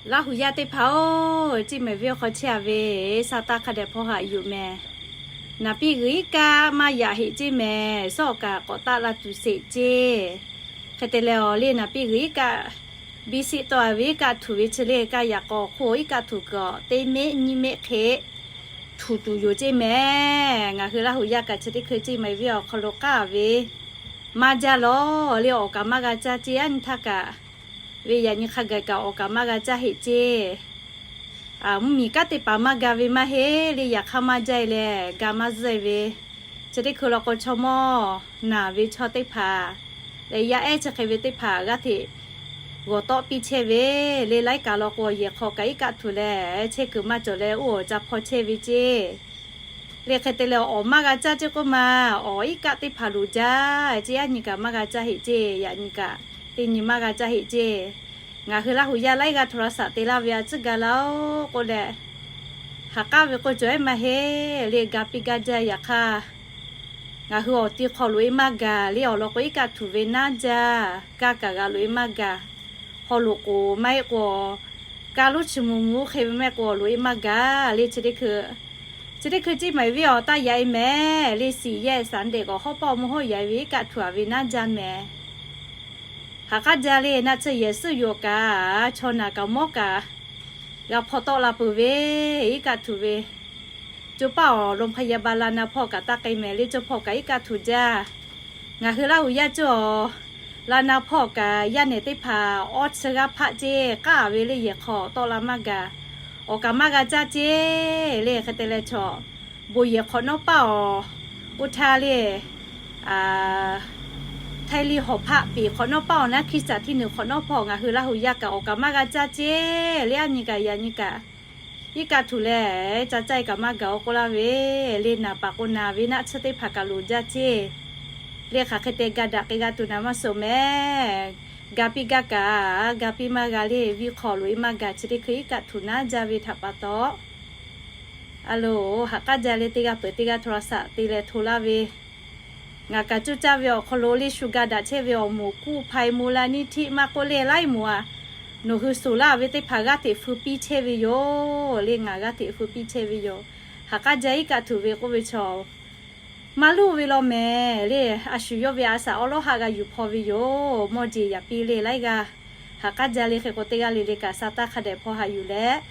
Laˇ hu yaˇ teˇ hpaˍ-oˬ, Ceˇ maiˍ venˇ awˬ hk'aw chehˇ a ve, sa taˇ hk'a dehꞈ hpawˇ haꞈ yuˬ mehˍ. Naˍ piˇ g'uiˬ iˉ kaˆ maˇ yaꞈ heˆ ceˇ mehˍ. Suhˉ awˬ kaˍ k'awꞈ taˆ la tuˬ sheˍ ceˇ. Hk'e te leh awˬ le naˍ piˇ g'uiˬ iˉ kaˆ biˇ siˆ tawˆ a ve iˉ kaˆ htuꞈ ve chi le kaˇ yaꞈ k'aw hk'oˆ iˉ kaˆ htuꞈ kuiˬ awˬ teˇ meˆ nyiˇ meˆ hk'e htuꞈ tuˬ yoˬ ceˇ mehˍ. Ngaˬ hui Laˇ hu yaˇ kaꞈ chi teˇ hkui Ceˇ maiˍ venˇ awˬ hk'aw lo k'aˉ ve maˇ jaˇ lawˬ le, awˬ kaˍ maˇ g'a caˇ ceˇ. Aˉ nyi htaˇ kaꞈ ve yaꞈ nyi hk'a gaˬ kaꞈ awˬ kaˍ maˇ g'a caˇ heˆ ceˇ. Mvuhˇ miˬ kanˉ teˇ hpaˍ maˇ ga ve maˇ heˆ le, yaꞈ hk'aˇ maˇ jaˇ e leh ga maˇ zuhˆ e ve, chi teˇ hkui law k'o chaw mawˇ naˬ ve chaw teˇ hpaˍ leh yaˇ ehˉ chi hk'e ve teˇ hpaˍ g'aˇ hteꞈ g'awˬ tawˆ piˇ chehˇ ve le. Laiˉ kaꞈ law k'o yehˬ hk'aw kaꞈ iˉ kaˆ htuꞈ leh chehˇ kuiˬ maˇ cawˬ leh oˇ awˬ ca hpaw chehˇ ve ceˇ. Le hk'e te leh awˬ maˇ g'a caˇ ceˇ k'oˆ ma, awˬ iˉ kaˆ teˇ hpaˍ loˍ jaˇ ceˇ. Aˉ nyi kaꞈ maˇ g'a caˇ heˆ ceˇ, yaꞈ nyi kaꞈ teˇ nyi maˇ g'a caˇ heˆ ceˇ. Ngaˬ hui Laˇ hu yaˇ laiˉ g'aˇ hto la saꞈ te laˇ ve a tcuhˉ ga laˇ-oˬ k'oˆ leh, ha k'aˉ ve k'oˆ cawˬ ehˉ maˇ heˆ le, ga piˇ gaˇ jaˇ. Yaꞈ hk'aˇ ngaˬ hui awˬ ti hk'aw loꞈ e maˇ gaˬ le, awˬ lawn k'o iˉ kaˆ htuꞈ ve naˉ jaˇ, kaˇ kaꞈ g'a loꞈ e maˇ gaˬ. Haw loꞈ k'oˍ maˇ heˆ k'o, kaˇ lonˉ chi mvuh mvuh hk'e ve maˇ heˆ k'o loꞈ e maˇ gaˬ le. Chi teˇ hkui, chi teˇ hkui Ceˇ maiˍ venˇ awˬ taˇ yaꞈ e mehˍ le. Siˍ yehˇ saˍ ndeꞈ k'awꞈ hawˉ pawˆ mvuhˇ hawˉ yaꞈ e ve iˉ kaˆ htuꞈ a ve naˉ jaˇ mehˍ. Ha k'aˉ jaˇ le, naˆ tsuhˇ yehˬ suhˉ yoˬ kaꞈ chaw naˬ kaꞈ mawˇ kaꞈ g'a hpaw tawˆ la peuˬ ve, iˉ kaˆ htuꞈ ve. Co paˇ awˬ โรงพยาบาล la na hpawˇ kaꞈ taˇ k'ai mehˍ le, co hpawˇ kaꞈ iˉ kaˆ htuꞈ jaˇ. Ngaˬ hui Laˇ hu yaˇ cawˬ, la na hpawˇ kaꞈ yaˇ nehˬ teˇ hpaˍ awˇ chi g'aˇ hpaˆ ceˇ k'aˉ ve le, yehˬ hk'aw tawˆ la maˇ gaˬ. Awˬ kaˍ maˇ g'a caˇ ceˇ le. Hk'e te leh chaw bon yehˬ hk'awꞈ nawˉ paˇ awˬ, oˇ htaˇ le, htaiˇ liˇ hawˍ hpaˆ peˍ hk'awꞈ nawˉ paˇ awˬ naˉ hkiˇ caꞈ htiˇ nuiˬ hk'awꞈ nawˉ hpawˇ ngaˬ hui Laˇ hu yaˇ kaꞈ awˬ kaˍ maˇ g'a caˇ ceˇ le. Aˉ nyi kaꞈ yaꞈ nyi kaꞈ iˉ kaˆ htuꞈ leh ca caˇ e kaꞈ maˇ gaˬ-oˬ k'oˆ laˇ ve le. Naˬ paˍ k'o naˬ ve naˆ tsuhˇ teˇ hpaˍ kaꞈ loˍ jaˇ ceˇ. Le hk'aˬ hk'e te ga daꞈ k'ai g'a tuˬ naˍ maˇ suhˍ mehˍ. Ga piˇ gaˇ kaꞈ ga piˇ maˇ g'a le, viˇ hk'aw loꞈ e maˇ gaˬ. Chi teˇ hkui iˉ kaˆ htuꞈ naˉ jaˇ ve htaꞈ pa taw, a loˬ, ha k'aˉ jaˇ le, teˇ g'aˇ peuˬ teˇ g'aˇ โทรศัพท์ te leh hto laˇ ve, ngaˬ kaꞈ cuˇ caˇ ve awˬ hk'aw lo le shu ga daꞈ chehˇ ve awˬ moˍ kuˇ hpai mo la niˇ htiˆ maˇ k'oˆ le laiˉ moˍ a, nawˬ hui suˍ laˇ ve teˇ hpaˍ g'aˇ hteꞈ feu piˇ chehˇ ve yoˬ le. Ngaˬ g'aˇ hteꞈ feu piˇ chehˇ ve yoˬ. Ha k'aˉ jaˇ iˉ kaˆ htuꞈ ve k'oˆ ve chaw maˇ luˇ ve law mehˍ le. A shu yawˇ ve a shaꞈ awˉ lawˉ haˆ g'a yuˬ hpaw ve yoˬ. Mawˇ jeˬ yaꞈ piˇ le laiˉ g'aˇ. Ha k'aˉ jaˇ le hk'e k'o teˇ g'aˇ le le kaꞈ sa taˇ hk'a dehꞈ hpaw haꞈ yuˬ leh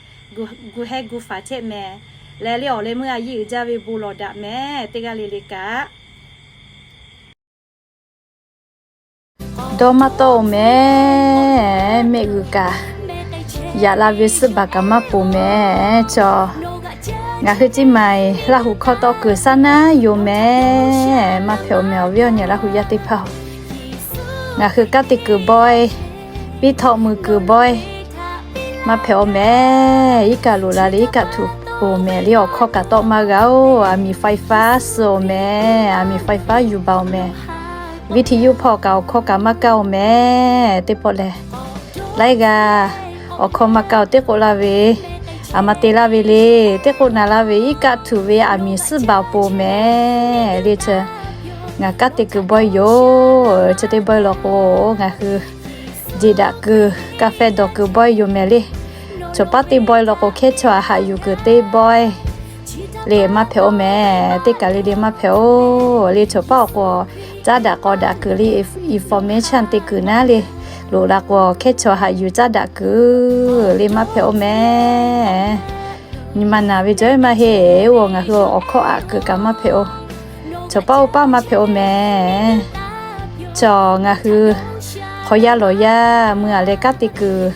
gu heh gu faˍ chehˇ mehˍ. Leh le awˬ leh meuˇ a yiˇ uiˍ jaˇ ve bon lawˬ daꞈ mehˍ. Teˇ g'aˇ le le kaꞈ dawˇ maˇ tawˆ-oˬ mehˍ. Mehˆ g'uiˬ kaꞈ yaꞈ la ve suhˉ baˬ kaꞈ maˇ ponˬ mehˍ. Chaw ngaˬ hui Ceˇ maiˍ Laˇ hu hkawˇ tawˆ kuiˬ saˉ naˉ yoˬ mehˍ. Maˇ hpehꞈ-oˬ mehˍ awˬ viˉ awˬ nyi Laˇ hu yaˇ teˇ hpaˍ-oˬ. Ngaˬ hui kanˉ te kuiˬ bawehˇ, piˇ htawˆ mui kuiˬ bawehˇ, maˇ hpehꞈ-oˬ mehˍ. Iˉ kaˆ loꞈ la le iˉ kaˆ htuꞈ ponˬ mehˍ le. Awˬ hkawˇ kaꞈ tawˆ maˇ g'a-oˬ. Aˬ miˍ ไฟฟ้า suh-oˬ mehˍ. Aˬ miˍ ไฟฟ้า yuˬ baˬ-oˬ mehˍ. Viˇ hti yuˇ hpawˇ kaꞈ awˬ hkawˇ kaꞈ maˇ kaˇ-oˬ mehˍ. Teˇ pawˆ lehˬ laiˉ g'aˇ awˬ hkawˇ maˇ kaˇ-oˬ teˇ k'oˆ laˇ ve, aˬ ma te laˇ ve le, teˇ k'oˆ na laˇ ve iˉ kaˆ htuꞈ ve aˬ miˍ suhˉ baˬ ponˬ mehˍ le. Chi ngaˬ kanˉ te kuiˬ bawehˇ yoˬ. Chi teˇ bawehˇ law k'o ngaˬ hui jeˬ daꞈ kuiˬ กาแฟ dawˬ kuiˬ bawehˇ yoˬ mehˍ le. Chaw paˉ teˇ bawehˇ law k'o hkehˉ chaw a haꞈ yuˬ kuiˬ teˇ bawehˇ le. Maˇ hpehꞈ-oˬ mehˍ. Teˇ kaˬ le le maˇ hpehꞈ-oˬ le. Chaw paˉ awˬ k'o caˉ daꞈ k'aw daꞈ kuiˬ le, information te kuiˬ naˉ le. Loꞈ la k'o hkehˉ chaw haꞈ yuˬ caˉ daꞈ kuiˬ le maˇ hpehꞈ-oˬ mehˍ. Nyi ma naˬ ve jawˇ maˇ heˆ-oˬ. Ngaˬ hui awˬ hkawˇ aꞈ kuiˬ kaꞈ maˇ hpehꞈ-oˬ. Chaw paˉ oˇ paˉ maˇ hpehꞈ-oˬ mehˍ. Chaw ngaˬ hui hk'aw yaˇ lawˬ yaˇ mui aꞈ leh kanˉ te kuiˬ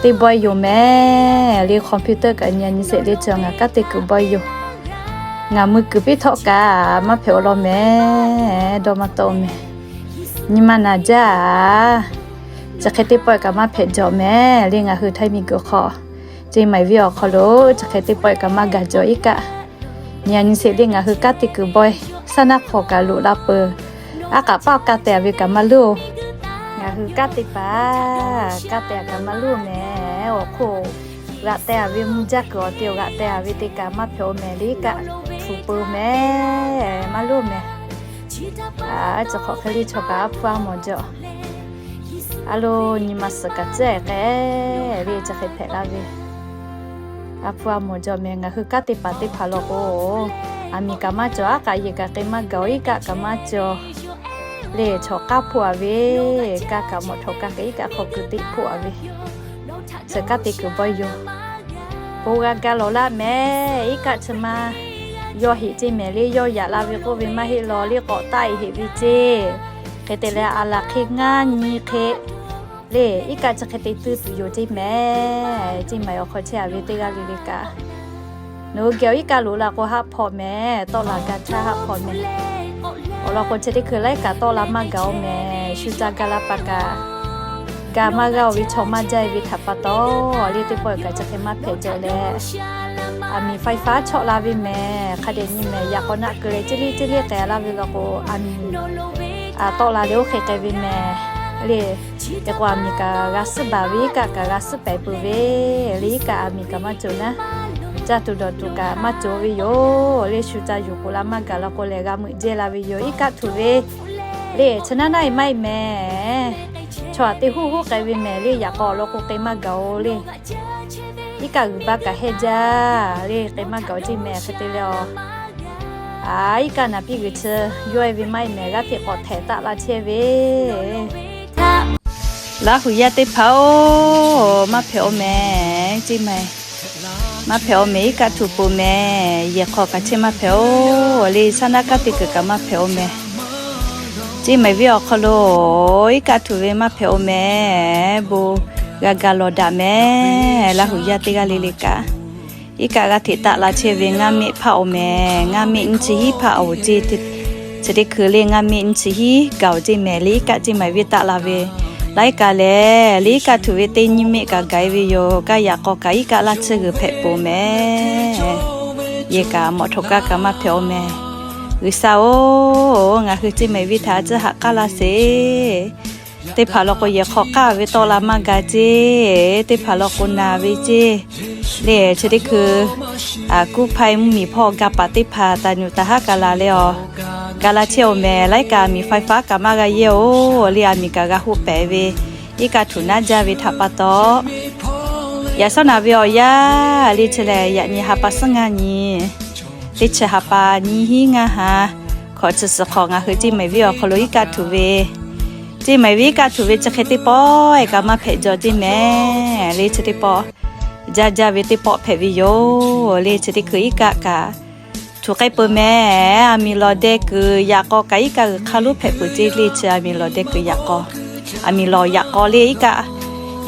teˇ bawehˇ yoˬ mehˍ le. Computer kaꞈ nyi a nyi sheˍ le. Chaw ngaˬ kanˉ te kuiˬ bawehˇ yoˬ. Ngaˬ mui kuiˬ piˇ htawˆ kaꞈ maˇ hpehꞈ-oˬ law mehˍ. Dawˇ maˇ tawˆ-oˬ mehˍ. Nyi ma naˬ jaˇ. Chi hk'e teˇ pawehˇ kaꞈ maˇ hpehꞈ jawˬ mehˍ le. Ngaˬ hui htaiˇ miˬ guiˬ hk'aw, Ceˇ maiˍ venˇ awˬ hk'aw lo chi hk'e teˇ pawehˇ kaꞈ maˇ gaˬ jawˬ iˉ kaˆ. Nyi a nyi sheˍ le ngaˬ hui kanˉ te kuiˬ bawehˇ saˉ naˉ hk'aw kaꞈ loꞈ la peuˬ. Aˉ k'aꞈ paˆ kaˇ te-a ve kaꞈ maˇ loˇ-oˬ. Ngaˬ hui kanˉ te paˍ kaˇ te-a kaꞈ maˇ loˇ-oˬ mehˍ. Awˬ hk'oˆ g'aꞈ teh-a ve mvuh jaˇ kuiˬ awˬ te-a g'aꞈ teh-a ve teˇ kaꞈ maˇ hpehꞈ-oˬ mehˍ le. Iˉ kaˆ htuꞈ peuˬ mehˍ. Maˇ loˇ mehˍ. Aˉ, chi hk'awꞈ hk'e le chaw kaꞈ aˉ hpu aˉ mawˬ jaˇ. A lo, nyi ma suhˍ kaꞈ tcuhˉ-e k'ai. le chi hk'e hpehꞈ laˇ ve. A hpu a mawˬ jaw meh, ngaˬ hui kanˉ te paˍ teˇ hpaˍ law k'o, aˬ miˍ kaꞈ maˇ cawˬ, aˉ k'aꞈ yehˬ kaꞈ k'e maˇ gaˬ-oˬ, iˉ kaˆ kaꞈ maˇ cawˬ. Le chaw k'aˉ hpoˆ a ve, kaˇ kaꞈ mawꞈ htawꞈ kaˇ kaꞈ iˉ kaˆ hk'aw kuiˬ teˇ hpoˆ a ve, chi kanˉ te kuiˬ bawehˇ yoˬ. Bon g'a ga lawˬ laˇ meh, iˉ kaˆ chi ma yawˇ heꞈ ceˇ mehˍ le, yawˇ yaꞈ la ve k'oˆ ve maˇ heˆ law le, k'awꞈ taˆ e heꞈ ve ceˇ. Hk'e te leh a laˬ hk'e ngaˇ nyi hk'e le, iˉ kaˆ chi hk'e te tuˬ tuˬ yoˬ ceˇ mehˍ. Ceˇ maˬ awˬ hk'aw chehˇ a ve teˇ g'aˇ le le kaꞈ, nawˬ hui geh awˬ iˉ kaˆ loꞈ la k'o haˆ hpawꞈ mehˍ, tawˆ la ga htaˇ haˆ hpawꞈ mehˍ. Awˬ lawn k'o chi teˇ hkui laiˉ kaꞈ tawˆ la maˇ gaˬ-oˬ mehˍ. Shu ca ga la pa kaꞈ, ga maˇ g'aˇ-oˬ ve chaw maˇ jaˇ e ve htaꞈ pa taw, le teˇ pawˆ kaꞈ chi hk'e maˇ hpehꞈ jaw leh, aˬ miˍ faiˍ faˉ chawˆ la ve mehˍ. Hk'a dehꞈ nyi mehˍ, yaꞈ k'aw naˆ keu leh ceˇ liˇ ceˇ liˇ k'ai laˇ ve law k'o, aˬ miˍ tawˆ la leh oˇ hk'e k'ai ve mehˍ le. Te k'o aˬ miˍ kaꞈ g'a suhˉ baˬ ve, iˉ kaˆ kaꞈ g'a suhˉ pehˍ peuˬ ve le. Iˉ kaˆ aˬ miˍ kaꞈ maˇ cawˬ naˉ, caˇ tuˬ dawˬ tuˬ kaꞈ maˇ cawˬ ve yoˬ le. Shu ca yuˬ k'oꞈ la maˇ gaˬ law k'o lehˬ, g'a meuꞈ jehˇ la ve yoˬ. Iˉ kaˆ htuꞈ ve le, chi naˉ naˉ e maˇ e mehˍ. Chaw aˬ te huˉ huˉ k'ai ve mehˍ le, yaꞈ k'aw awˬ lawn k'o k'e maˇ gaˬ-oˬ le. Iˉ kaˆ g'uiˬ baˇ kaꞈ hehnˇ jaˇ le, k'e maˇ gaˬ-oˬ ceˇ mehˍ. Hk'e te leh a, iˉ kaˆ naˍ piˇ g'uiˬ chi yawˇ e ve maˇ e mehˍ, g'aˇ hteꞈ k'awꞈ htehˍ taˆ la chehˇ ve. Laˇ huˍ yaˇ teˇ hpaˍ-oˬ, maˇ hpehꞈ-oˬ mehˍ, ceˇ maˬ maˇ hpehꞈ-oˬ mehˍ. Iˉ kaˆ htuꞈ peuˬ mehˍ, yehˬ hk'aw kaꞈ chehˇ maˇ hpehꞈ-oˬ le, shaˉ naˉ kanˉ te kuiˬ kaꞈ maˇ hpehꞈ-oˬ mehˍ. Ceˇ maˬ ve awˬ hk'aw lo iˉ kaˆ htuꞈ ve maˇ hpehꞈ-oˬ mehˍ. Bon g'a ga lawˬ daꞈ mehˍ. Laˇ huˍ yaˇ teˇ g'aˇ le le kaꞈ, iˉ kaˆ g'aˇ hteꞈ taˆ la chehˇ ve ngaˇ meˆ hpaˇ-oˬ mehˍ. Ngaˇ meˆ nyiˇ chi hiˉ hpaˇ-oˬ ceˇ. Chi teˇ hkui le ngaˇ meˆ nyiˇ chi hiˉ gaˬ-oˬ ceˇ mehˍ. Le iˉ kaˆ ceˇ maˬ ve taˆ la ve laiˉ kaꞈ lehˬ, le iˉ kaˆ htuꞈ ve teˇ nyiˇ meˆ kaꞈ gaˬ e ve yoˬ. Kaˇ yaꞈ k'aw kaꞈ iˉ kaˆ laˇ tsuhˇ g'uiˬ hpehꞈ peuˬ mehˍ. Yehˬ kaꞈ mawꞈ htaꞈ kaˇ kaꞈ maˇ hpehꞈ-oˬ mehˍ. G'uiˬsha-oˬ, ngaˬ hui ceˇ maˬ ve htaꞈ a tcuhˇ haꞈ k'aˉ laˇ sheˍ. Teˇ hpaˍ law k'o yehˬ hk'aw k'aˉ ve tawˆ la maˇ ga ceˇ. Teˇ hpaˍ law k'o naˬ ve ceˇ. Le chi teˇ hkui kuˇ hpaˇ mvuhˇ miˬ hpawˇ ga paˍ teˇ hpaˍ taˍ nuˬ taˍ haˉ kaꞈ laˬ leh a, ga la chehˇ-oˬ mehˍ. Laiˉ kaꞈ aˬ miˍ faiˍ faˉ kaꞈ maˇ g'a yehˇ-oˬ le, aˬ miˍ kaꞈ g'a hoˆ pehˍ ve, iˉ kaˆ htuꞈ naˉ jaˇ ve htaꞈ pa taw, yaꞈ shawˉ naˍ ve awˬ yanˇ le chi lehˬ, yaꞈ nyi ha pa suhˉ ngaˇ nyi, teˇ chi ha pa nyiˇ hinˉ ngaˇ ha, hkawꞈ chi suhˍ hk'awꞈ ngaˬ hui ceˇ maˬ ve awˬ hk'aw lo iˉ kaˆ htuꞈ ve, ceˇ maˬ ve iˉ kaˆ htuꞈ ve chi hk'e teˇ pawˆ e kaꞈ maˇ hpehꞈ jaw ceˇ mehˍ. Le chi teˇ pawˆ jaˇ jaˇ ve teˇ pawˆ hpehꞈ ve yoˬ. Le chi teˇ hkui iˉ kaˆ kaꞈ htuꞈ k'ai peuˬ mehˍ. Aˬ miˍ lawˬ deh kuiˬ yaꞈ k'aw kaꞈ iˉ kaˆ g'uiˬ hk'aˇ lonˉ hpehꞈ peuˬ ceˇ. Le chi aˬ miˍ lawˬ deh kuiˬ yaꞈ k'aw, aˬ miˍ lawˬ yaꞈ k'aw le iˉ kaˆ,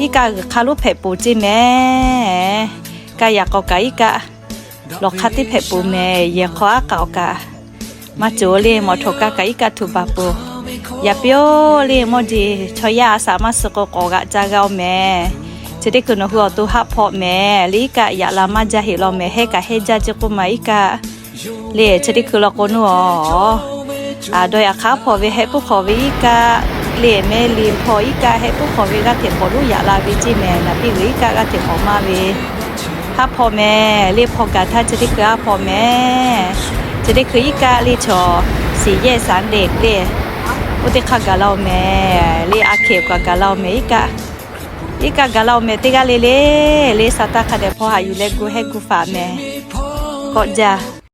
iˉ kaˆ g'uiˬ hk'aˇ lonˉ hpehꞈ peuˬ ceˇ mehˍ. Kaˇ yaꞈ k'aw kaꞈ iˉ kaˆ lawˬ hk'aˇ teˇ hpehꞈ peuˬ mehˍ. Yehˬ hk'aw aˉ k'aꞈ awˬ kaꞈ maˇ cawˬ le, mawꞈ htaꞈ kaˇ kaꞈ iˉ kaˆ htuꞈ baˬ peuˬ. Yaꞈ piˇ-oˬ le, mawˇ jeˬ chaw yaˇ a shaꞈ maˇ suh k'o k'awꞈ g'aꞈ ca g'a-oˬ mehˍ. Chi teˇ hkui nawˬ hui awˬ to haˆ hpawꞈ mehˍ. Le iˉ kaˆ yaꞈ la maˇ jaˇ heˆ law mehˍ. Hehˉ kaꞈ hehˉ jaˇ ceˇ k'oˆ ma iˉ kaˆ le. Chi teˇ hkui law k'o nuˇ a, a dawˇ yaꞈ hk'aˇ hpawꞈ ve hehˆ puiˉ hk'awꞈ ve iˉ kaˆ le, mehˆ le hpawˇ iˉ kaˆ hehˆ puiˉ hk'awꞈ ve g'aˇ hteꞈ k'awꞈ lonˉ yaꞈ la ve ceˇ mehˍ. Naˍ piˇ g'uiˬ iˉ kaˆ g'aˇ hteꞈ k'awꞈ maˇ ve haˆ hpawꞈ mehˍ. Le hpawˇ gaˬ htaˇ chi teˇ hkui haˆ hpawꞈ mehˍ. Chi teˇ hkui iˉ kaˆ le chaw siˍ yehˇ saˍ deˍ le, oˇ teˇ hk'aˇ gaˬ la-oˬ mehˍ. Le a hkeꞈ kaꞈ gaˬ la-oˬ mehˍ iˉ kaˆ. Iˉ kaˆ gaˬ la-oˬ mehˍ teˇ g'aˇ le le. Le sa taˇ hk'a dehꞈ hpawˇ haꞈ yuˬ leh gu hehˉ gu faꞈ mehˍ. Kawˆ jaˇ.